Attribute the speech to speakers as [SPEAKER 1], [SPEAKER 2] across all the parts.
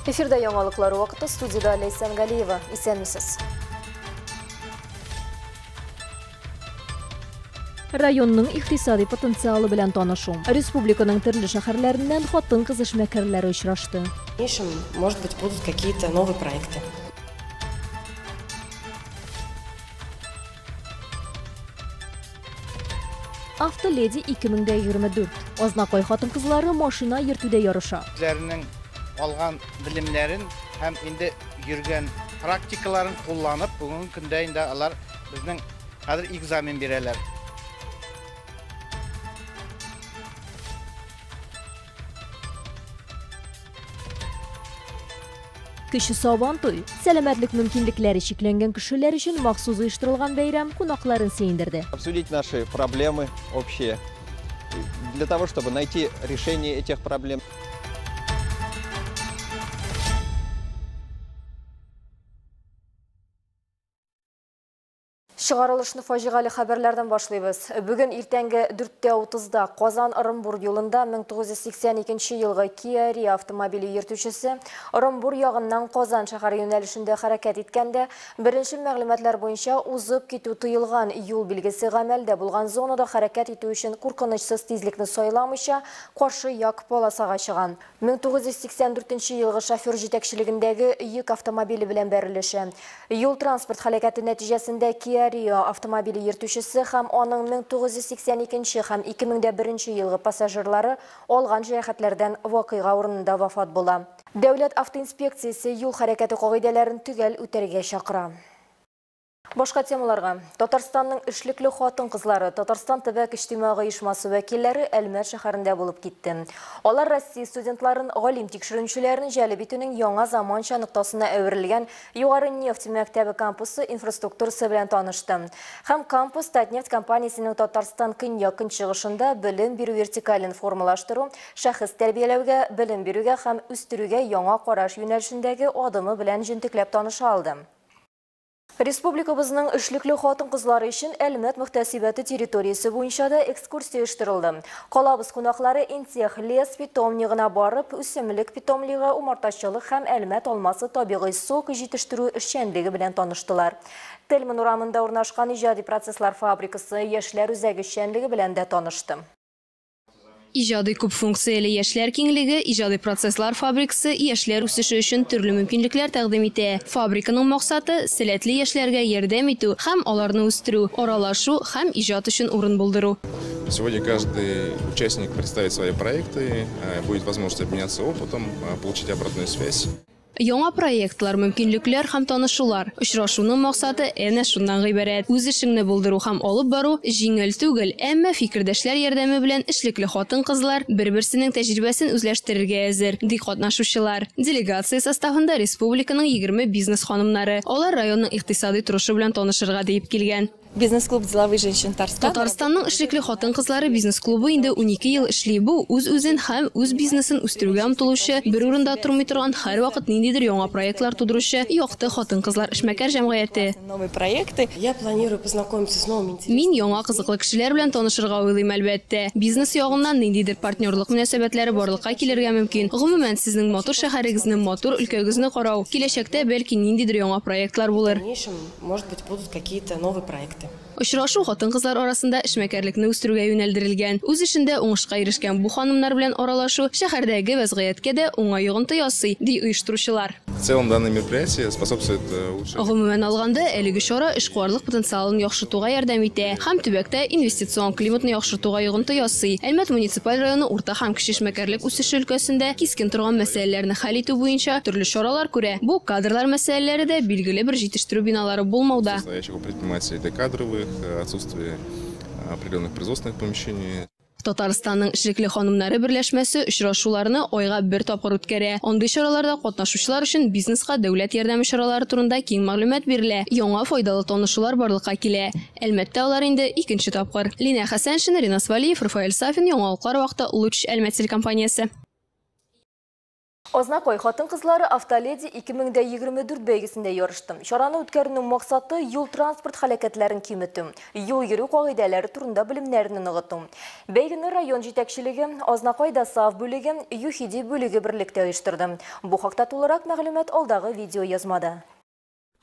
[SPEAKER 1] Эфирда яңалыклар вакыты, студияда Ләйсән Галиева. Исәнмесез. Районның икътисади потенциалы белән танышу. Республиканың төрле шәһәрләреннән хатын-кыз эшмәкәрләре очрашты.
[SPEAKER 2] В дальнейшем, может быть, будут какие-то новые проекты.
[SPEAKER 1] Автоледи 2024. Азнакай хатын-кызлары машина йөртүдә ярыша.
[SPEAKER 3] Үзләренең алган белемнәрен һәм инде йөргән практикаларын кулланып, бүгенге көндә инде алар безнең хәзер экзамен бирәләр.
[SPEAKER 1] Кече Сабантуй сәламәтлек мөмкинлекләре чикләнгән кешеләр өчен махсус оештырылган бәйрәм кунакларын сөендерде.
[SPEAKER 4] Обсудить наши проблемы общие, для того, чтобы найти решение этих проблем.
[SPEAKER 1] Чыгарылышны фаҗигале хәбәрләрдән башлыйбыз. Бүген иртәнге 4:30-да Казан Ырымбур юлында 1982 елгы Kia Rio автомобиле йөртүчесе Ырымбур ягыннан Казан шәһәре юнәлешендә хәрәкәт иткәндә, беренче мәгълүматлар буенча узып китү тыелган юл билгесе гамәлдә булган зонада хәрәкәт итү өчен куркынычсыз тизлекне сайламыйча каршы як полосага чыган. 1984 елгы шофер җитәкчелегендәге йөк автомобиле белән бәрелеше. Юл транспорт һәлакәте нәтиҗәсендә Kia Rio автомобиле йөртүчесе һәм аның 1982 һәм 2001 елгы пассажирлары алган җәрәхәтләрдән вакыйга урынында вафат була. Дәүләт автоинспекциясе юл хәрәкәте кагыйдәләрен төгәл үтәргә чакыра. Башка темаларга. Татарстанның эшлекле хатын-кызлары, Татарстан төбәк иҗтимагый оешмасы вәкилләре Әлмәт шәһәрендә булып китте. Алар Россия студентларын галим тикшеренүчеләрен җәлеп итүнең яңа заманча ноктасына әверелгән Югары нефть мәктәбе кампусы инфраструктурасы белән танышты. Һәм кампус Татнефть компаниясенең Татарстан көньяк-көнчыгышында белем бирү вертикален формалаштыру, шәхес тәрбияләүгә, белем бирүгә һәм үстерүгә яңа караш юнәлешендәге адымы белән җентекләп таныша алды. Республикабызның эшлекле хатын-кызлары өчен Әлмәт мөхтәсибәте территориясе буенча да экскурсия оештырылды. Калабыз кунаклары Интех лес питомнигына барып, үсемлек питомнигы, умартачылык һәм Әлмәт алмасы табигый сок җитештерү эшчәнлеге белән таныштылар. Тельман урамында урнашкан иҗади процесслар фабрикасы яшьләр үзәге эшчәнлеге белән дә танышты.
[SPEAKER 5] Иҗади күп функцияле яшьләр киңлеге, иҗади процесслар фабрикасы яшьләр үсеше өчен төрле мөмкинлекләр тәкъдим итә. Фабриканың максаты сәләтле яшьләргә ярдәм итү һәм аларны үстерү, аралашу һәм иҗат өчен урын булдыру.
[SPEAKER 6] Сегодня каждый участник представит свои проекты, будет возможность обменяться опытом, получить обратную связь.
[SPEAKER 5] Яңа проектлар, мөмкинлекләр һәм танышулар. Очрашуның максаты әнә шуннан гыйбарәт. Үз эшеңне булдыру һәм алып бару җиңел түгел, әмма фикердәшләр ярдәме белән эшлекле хатын-кызлар бер-берсенең тәҗрибәсен үзләштерергә әзер, ди катнашучылар. Делегация составында республиканың 20 бизнес ханымнары. Алар районның икътисади торышы белән танышырга диеп килгән.
[SPEAKER 7] Бизнес-клуб «Деловые женщины Татарстана».
[SPEAKER 5] Татарстанның эшлекле хатын-кызлары бизнес-клубы инде 12 ел эшли. Бу үз-үзен һәм үз бизнесын үстерүгә омтылучы, бер урында тормый торган, һәрвакыт ниндидер яңа проектлар тудыручы якты хатын-кызлар эшмәкәр җәмгыяте.
[SPEAKER 7] Новые проекты.
[SPEAKER 2] Я планирую познакомиться с новыми интересными
[SPEAKER 5] Мин яңа кызыклы кешеләр белән танышырга уйлыйм, әлбәттә. Бизнес ягыннан ниндидер партнерлык мөнәсәбәтләре барлыкка килергә мөмкин. Гомумән, сезнең матур шәһәрегезне, матур өлкәгезне карау, киләчәктә бәлки ниндидер яңа проектлар булыр.
[SPEAKER 2] В дальнейшем, может быть, будут какие-то новые проекты.
[SPEAKER 5] Очрашу хатын-кызлар арасында эшмәкәрлекне үстерүгә юнәлдерелгән. Үз эшендә уңышка ирешкән бу ханымнар белән аралашу шәһәрдәге вәзгыятькә дә уңай йогынты ясый, ди оештыручылар.
[SPEAKER 6] В целом данное мероприятие способствует улучшению.
[SPEAKER 5] Гомумән алганда, әлеге чара эшкуарлык потенциалын яхшыртуга ярдәм итә һәм төбәктә инвестицион климатны яхшыртуга йогынты ясый. Әлмәт муниципаль районы урта һәм кече эшмәкәрлек үсеше өлкәсендә кискен торган мәсьәләләрне хәл итү буенча төрле чаралар күрә. Бу кадрлар мәсьәләләре дә билгеле бер җитештерү биналары булмауда.
[SPEAKER 6] Настоящих предпринимателей это кадровых, отсутствие определенных производственных помещений.
[SPEAKER 5] Татарстанның эшлекле ханымнары берләшмәсе очрашуларны айга бер тапкыр үткәрә. Андый чараларда катнашучылар өчен бизнеска дәүләт ярдәме чаралары турында киң мәгълүмат бирелә. Яңа файдалы танышулар барлыкка килә. Әлмәттә алар инде икенче тапкыр. Лина Хәсәншина, Ринас Валиев, Рафаэль Сафин, Яңалыклар вакыты, Луч Әлмәт телекомпаниясе.
[SPEAKER 1] Азнакай хатын-кызлары Автоледи 2024 бәйгесендә ярышты. Чараны үткәрүнең максаты юл-транспорт һәлакәтләрен киметү, юл йөрү кагыйдәләре турында белемнәрне ныгыту. Бәйгене район җитәкчелеге, Азнакай ДОСААФ бүлеге, ЮХИДИ бүлеге берлектә оештырды. Бу хакта тулырак мәгълүмат алдагы видеоязмада.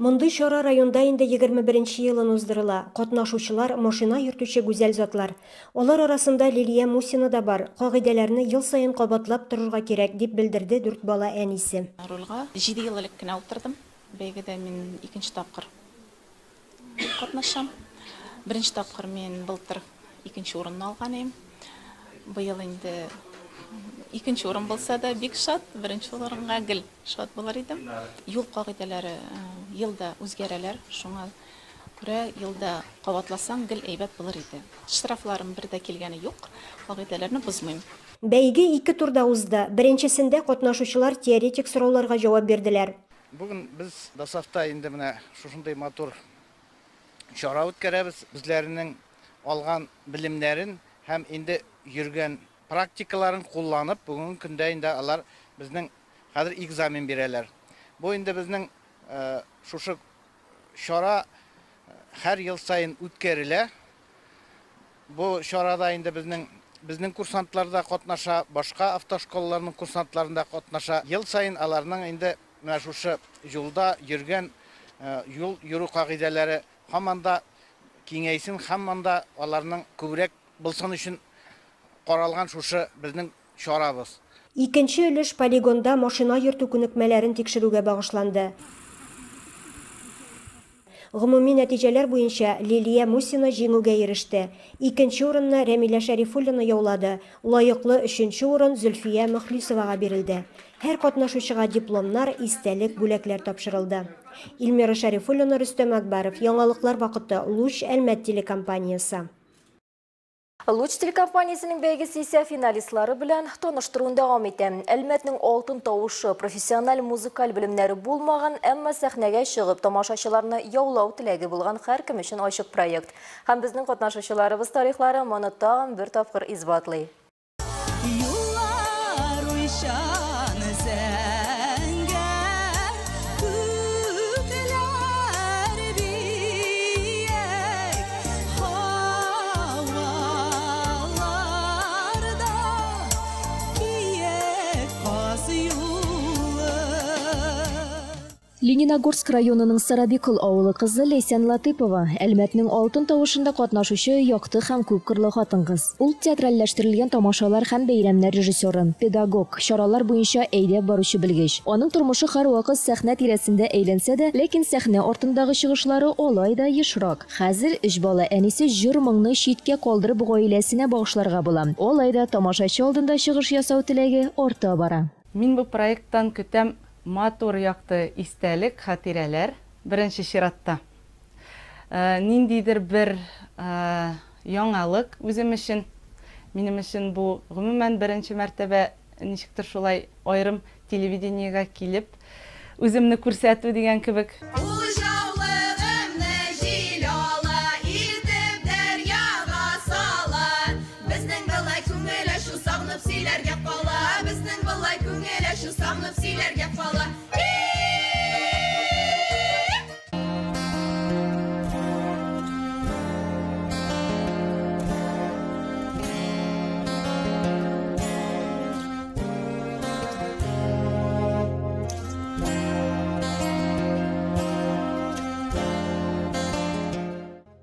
[SPEAKER 8] Мондый чара районда инде 21 елын уздырыла. Катнашучылар машина йөртүче гүзәл затлар. Алар арасында Лилия Мусина да бар. Кагыйдәләрне ел саен кабатлап торырга кирәк, дип белдерде дүрт бала әнисе.
[SPEAKER 9] Рульга 7 ел элек кенә утырдым. Бәйгедә мин икенче тапкыр катнашам. Беренче тапкыр мин былтыр икенче урынны алган идем. Быел инде икенче урын булса да бик шат, беренче урынга гел шат булыр идем. Юл кагыйдәләре елда үзгәрәләр, шуңа күрә елда кабатласаң гел әйбәт булыр иде. Штрафларым бер дә килгәне юк, кагыйдәләрне бозмыйм.
[SPEAKER 8] Бәйге ике турда узды. Беренчесендә катнашучылар теоретик сорауларга җавап бирделәр.
[SPEAKER 3] Бүген без ДОСААФта инде менә шушындый матур чара үткәрәбез. Үзләренең алган белемнәрен һәм инде йөргән практикаларын кулланып, бүгенге көндә инде алар безнең хәзер экзамен бирәләр. Бу инде безнең шушы чара һәр ел саен үткәрелә. Бу чарада инде безнең курсантлар да катнаша, башка автошколаларның курсантларында катнаша. Ел саен аларның инде менә шушы юлда йөргән юл йөрү кагыйдәләре һаман да киңәйсен, һаман да аларның күбрәк булсын өчен каралган шушы безнең чарабыз.
[SPEAKER 8] Икенче өлеш полигонда машина йөртү күнекмәләрен тикшерүгә багышланды. Гомуми нәтиҗәләр буенча Лилия Мусина җиңүгә иреште. Икенче урынны Рәмилә Шәрифуллина яулады. Лаеклы өченче урын Зөлфия Мөхлисовага бирелде. Һәр катнашучыга дипломнар, истәлек, бүләкләр тапшырылды. Эльмира Шәрифуллина, Рөстәм Акбаров. Яңалыклар вакыты. Луч Әлмәт телекомпаниясе.
[SPEAKER 1] Луч телекомпаниясенең бәйгесе исә финалистлары белән таныштыруын дәвам итә. Әлмәтнең алтын тавышы, профессиональ музыкаль белемнәре булмаган, әмма сәхнәгә чыгып тамашачыларны яулау теләге булган һәркем өчен ачык проект. Һәм безнең катнашучыларыбыз тарихлары моны тагын бер тапкыр исбатлый.
[SPEAKER 10] Юллар уйчан зәңгәр, күкләр биек, һаваларда киек каз юлы.
[SPEAKER 1] Лениногорск районының Сарабикул авылы кызы Ләйсән Латыпова Әлмәтнең алтын тавышында катнашучы якты һәм күпкырлы хатын-кыз. Ул театральләштерелгән тамашалар һәм бәйрәмнәр режиссеры, педагог, чаралар буенча әйдәп баручы белгеч. Аның тормышы һәрвакыт сәхнә тирәсендә әйләнсә дә, ләкин сәхнә артындагы чыгышлары алай да ешрак. Хәзер өч бала әнисе җыр-моңны читкә калдырып гаиләсенә багышларга була. Алай да тамашачы алдында чыгыш ясау теләге арта бара.
[SPEAKER 11] Мин бу проекттан көтәм матур якты истәлек, хатирәләр беренче чиратта. Ниндидер бер яңалык үзем өчен. Минем өчен бу гомумән беренче мәртәбә ничектер шулай аерым телевидениегә килеп үземне күрсәтү дигән кебек.
[SPEAKER 10] Ул жаулыгымны җил ала, илтеп дәрьяга сала. Безнең былай күңел ачу сагынып сөйләргә кала. Безнең былай күңел ачу сагынып сөйләргә кала.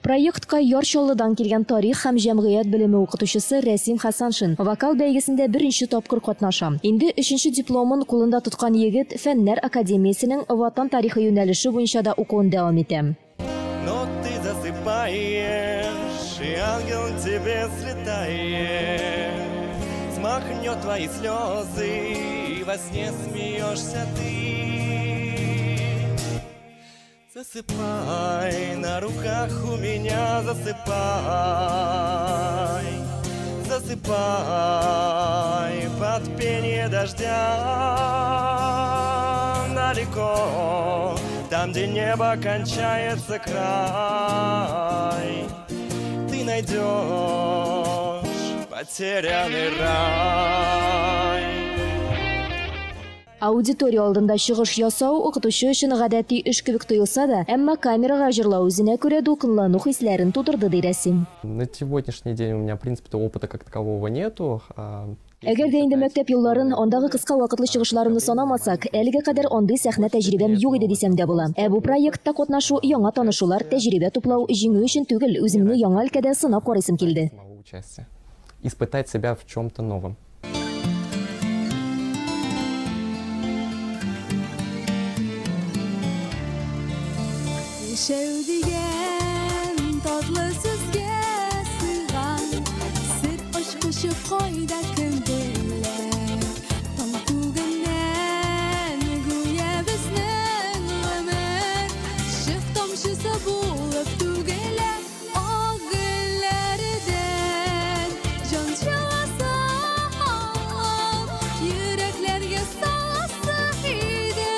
[SPEAKER 1] Проектка Яр Чаллыдан килгән тарих һәм җәмгыять белеме укытучысы Рәсим Хасаншин вокал бәйгесендә беренче тапкыр катнаша. Инде өченче дипломын кулында тоткан егет Фәннәр академиясенең ватан тарихы юнәлеше буенча да укуын дәвам итә.
[SPEAKER 12] Но ты засыпаешь, и ангел к тебе слетает, смахнет твои слезы, и во сне смеешься ты. Засыпай, на руках у меня засыпай, засыпай под пение дождя далеко, там, где небо кончается край, ты найдешь потерянный рай.
[SPEAKER 1] Аудитория алдында чыгыш ясау укытучы өчен гадәти эш кебек тоелса да, әмма камерага җырлау үзенә күрә дулкынлану хисләрен тудырды, ди Рәсим.
[SPEAKER 13] На сегодняшний день у меня, в принципе, опыта как такового нету.
[SPEAKER 1] Әгәр дә инде мәктәп елларын, андагы кыска вакытлы чыгышларымны санамасак, әлегә кадәр андый сәхнә тәҗрибәм юк иде дисәм дә була. Ә бу проектта катнашу яңа танышулар, тәҗрибә туплау, җиңү өчен түгел, үземне яңа өлкәдә сынап карыйсым килде.
[SPEAKER 13] Испытать себя в чем-то новом.
[SPEAKER 10] Яшәү дигән татлы сүзгә сыйган сер ачкычы кайда, кем белә? Таң күгеннән гүя безнең гомер чык тамчысы булып түгелә, ак гөлләрдән җан җылысы алып, йөрәкләргә саласы иде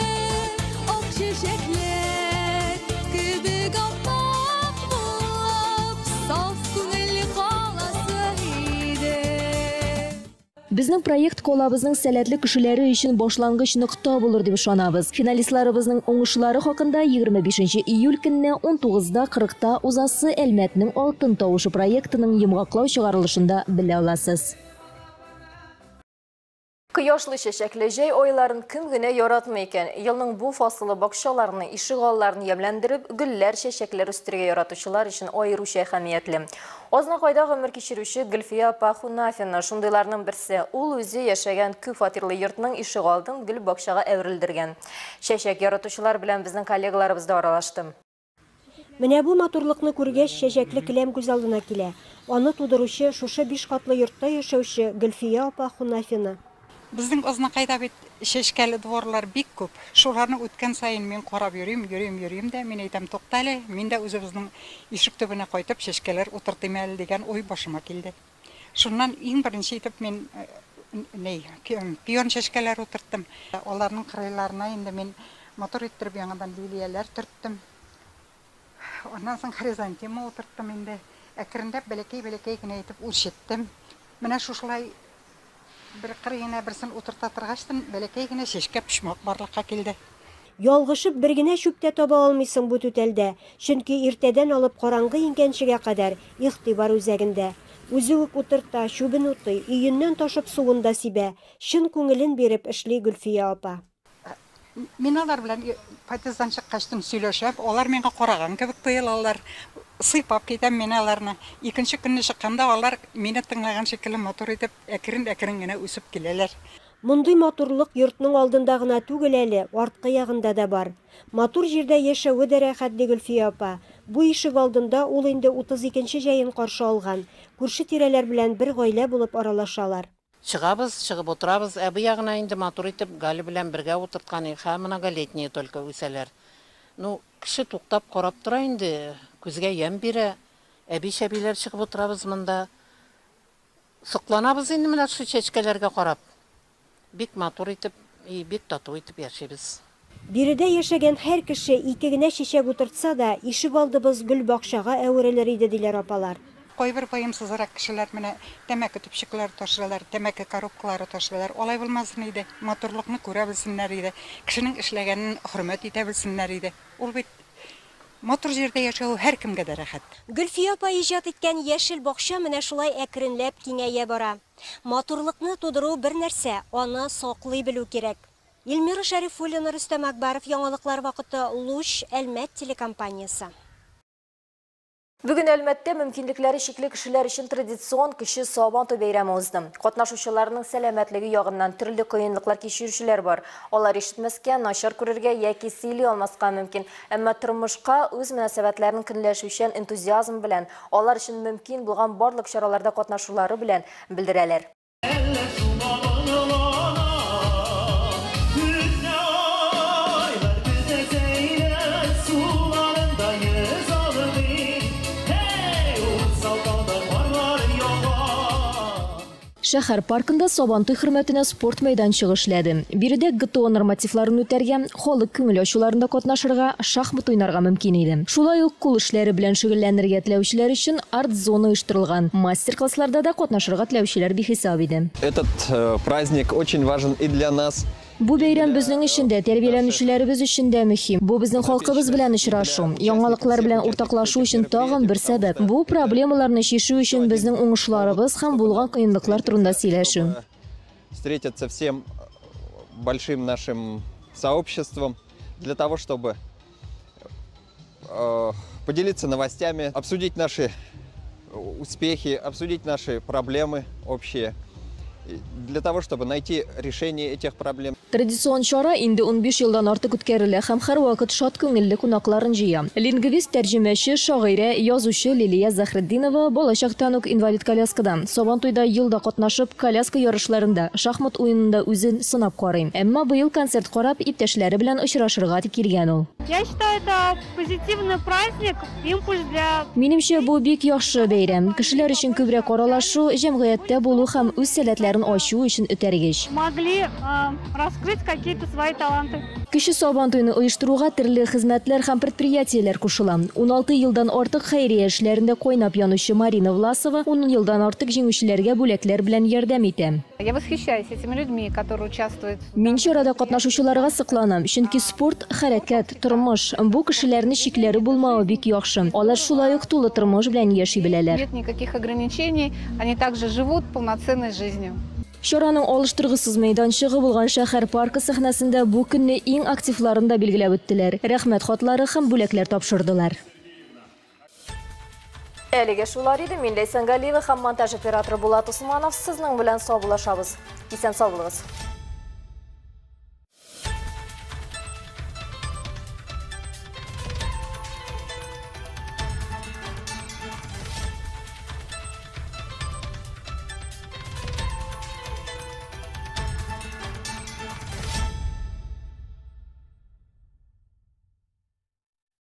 [SPEAKER 10] ак чәчәкләр кебек аппак булып, саф күңелле каласы иде.
[SPEAKER 1] Безнең проект калабызның сәләтле кешеләре өчен башлангыч нокта булыр дип ышанабыз. Финалистларыбызның уңышлары хакында 25 июль көнне 19:40-та узасы Әлмәтнең алтын тавышы проектының йомгаклау чыгарылышында белә аласыз. Кояшлы чәчәкле җәй айларын кем генә яратмый икән? Елның бу фасылы бакчаларны, ишегалларын ямьләндереп, гөлләр, чәчәкләр үстерергә яратучылар өчен аеруча әһәмиятле. Азнакайда гомер кичерүче Гөлфия апа Хунафина шундыйларның берсе. Ул үзе яшәгән күп фатирлы йортның ишегалдын гөл бакчага әверелдергән. Чәчәк яратучылар белән безнең коллегаларыбыз да аралашты.
[SPEAKER 8] Менә бу матурлыкны күргәч, чәчәкле келәм күз алдына килә. Аны тудыручы шушы 5 катлы йортта яшәүче Гөлфия апа Хунафина.
[SPEAKER 14] Безнең Азнакайда бит чәчкәле дворлар бик күп. Шуларны үткән саен мин карап йөрим, йөрим, йөрим дә, мин әйтәм, тукта әле, мин дә үзебезнең ишек төбенә кайтып чәчкәләр утыртыйм әле дигән уй башыма килде. Шуннан иң беренче итеп мин пион чәчкәләр утырттым. Аларның кырыйларына инде мин матур иттереп яңадан лилияләр төрттем. Аннан соң хризантема утырттым инде. Әкренләп бәләкәй-бәләкәй генә итеп үрчеттем. Менә шушылай бер кырыена берсен утырта торгачтын бәләкәй генә чәчкә почмак барлыкка килде.
[SPEAKER 8] Ялгышып бер генә чүп тә таба алмыйсың бу түтәлдә, чөнки иртәдән алып караңгы иңгәнчегә кадәр игътибар үзәгендә. Үзе үк утырта, чүбен утый, өеннән ташып суын да сибә. Чын күңелен биреп эшли Гөлфия апа.
[SPEAKER 14] Мин алар белән подъезддан чыккачтын сөйләшәп, алар миңа караган кебек тоелалар. Сыйпап китәм мин аларны. Икенче көнне чыкканда алар мине тыңлаган шикелле матур итеп әкрен-әкрен генә үсеп киләләр.
[SPEAKER 8] Мондый матурлык йортның алдында гына түгел әле, арткы ягында да бар. Матур җирдә яшәве дә рәхәт, ди Гөлфия апа. Бу ишек алдында ул инде 32 җәен каршы алган. Күрше тирәләр белән бер гаилә булып аралашалар.
[SPEAKER 15] Чыгабыз, чыгып утырабыз. Ә бу ягына инде матур итеп Галя белән бергә утырткан һәм многолетние только үсәләр. Ну, кеше туктап карап тора инде, күзгә ямь бирә. Әби-чәбиләр чыгып утырабыз монда. Сокланабыз инде менә шул чәчкәләргә карап. Бик матур итеп, бик тату итеп яшибез.
[SPEAKER 8] Биредә яшәгән һәр кеше ике генә чәчәк утыртса да, ишек алдыбыз гөл бакчага әверелер иде, диләр апалар.
[SPEAKER 14] Кайбер ваемсызрак кешеләр менә тәмәке төпчекләре ташлыйлар, тәмәке коробкалары ташлыйлар. Алай булмасын иде, матурлыкны күрә белсеннәр иде, кешенең эшләгәнен хөрмәт итә белсеннәр иде. Ул бит матур җирдә яшәү һәркемгә дә рәхәт.
[SPEAKER 8] Гөлфия апа иҗат иткән яшел бакча менә шулай әкренләп киңәя бара. Матурлыкны тудыру бер нәрсә, аны саклый белү кирәк. Эльмира Шәрифуллина, Рөстәм Акбаров, Яңалыклар вакыты, Луч, Әлмәт телекомпаниясе.
[SPEAKER 1] Бүген Әлмәттә мөмкинлекләре чикле кешеләр өчен традицион кече Сабантуй бәйрәме узды. Катнашучыларның сәламәтлеге ягыннан төрле кыенлыклар кичерүчеләр бар. Алар ишетмәскә, начар күрергә яки сөйли алмаска мөмкин. Әмма тормышка үз мөнәсәбәтләрен көнләшүчән энтузиазм белән, алар өчен мөмкин булган барлык чараларда катнашулары белән белдерәләр. Шәһәр паркында Сабантуй хөрмәтенә спорт мәйданчыгы эшләде. Биредә ГТО нормативларын үтәргә, халык күңел ачуларында катнашырга, шахмат уйнарга мөмкин иде. Шулай ук кул эшләре белән шөгыльләнергә теләүчеләр өчен арт-зона оештырылган. Мастер-классларда да катнашырга теләүчеләр бихисап иде.
[SPEAKER 4] Этот праздник очень важен и для нас,
[SPEAKER 1] Бу бәйрәм безнең өчен дә, тәрбияләнүчеләребез өчен дә мөһим. Бу безнең халкыбыз белән очрашу, яңалыклар белән уртаклашу өчен тагын бер сәбәп. Бу проблемаларны чишү өчен безнең уңышларыбыз һәм булган кыенлыклар турында сөйләшү.
[SPEAKER 4] Встретиться всем большим нашим сообществом для того, чтобы поделиться новостями, обсудить наши успехи, обсудить наши проблемы общие, для того, чтобы найти решение этих проблем.
[SPEAKER 1] Традицион чара инде 15 елдан артык үткәрелә һәм һәрвакыт шат күңелле кунакларын җыя. Лингвист, тәрҗемәче, шагыйрә, язучы Лилия Заһретдинова балачактан ук инвалид коляскада. Сабантуйда ел да катнашып, коляска ярышларында, шахмат уенында үзен сынап карый. Әмма быел концерт карап, иптәшләре белән очрашырга дип килгән ул.
[SPEAKER 16] Я считаю, это позитивный праздник, импульс для...
[SPEAKER 1] Минемчә, бу бик яхшы бәйрәм. Кешеләр өчен күбрәк аралашу, җәмгыятьтә булу һәм үз сәләтләрен ачу өчен этәргеч.
[SPEAKER 16] Могли раскрыть какие-то свои таланты.
[SPEAKER 1] Кече Сабантуйны оештыруга төрле хезмәтләр һәм предприятиеләр кушыла. 16 елдан артык хәйрия эшләрендә кайнап янучы Марина Власова 10 елдан артык җиңүчеләргә бүләкләр белән ярдәм итә.
[SPEAKER 17] Я восхищаюсь этими людьми, которые участвуют.
[SPEAKER 1] Мин чарада катнашучыларга сокланам, чөнки спорт, хәрәкәт, тормыш. Бу кешеләрне чикләре булмавы бик яхшы. Алар шулай ук тулы тормыш белән яши беләләр.
[SPEAKER 17] Нет никаких ограничений, они также живут полноценной жизнью.
[SPEAKER 1] Чараның алыштыргысыз мәйданчыгы булган шәһәр паркы сәхнәсендә бу көнне иң активларын да билгеләп үттеләр. Рәхмәт хатлары һәм бүләкләр тапшырдылар. Әлегә шулар иде. Мин Ләйсән Галиева һәм монтаж операторы Булат Усманов сезнең белән саубуллашабыз. Исән сау булыгыз.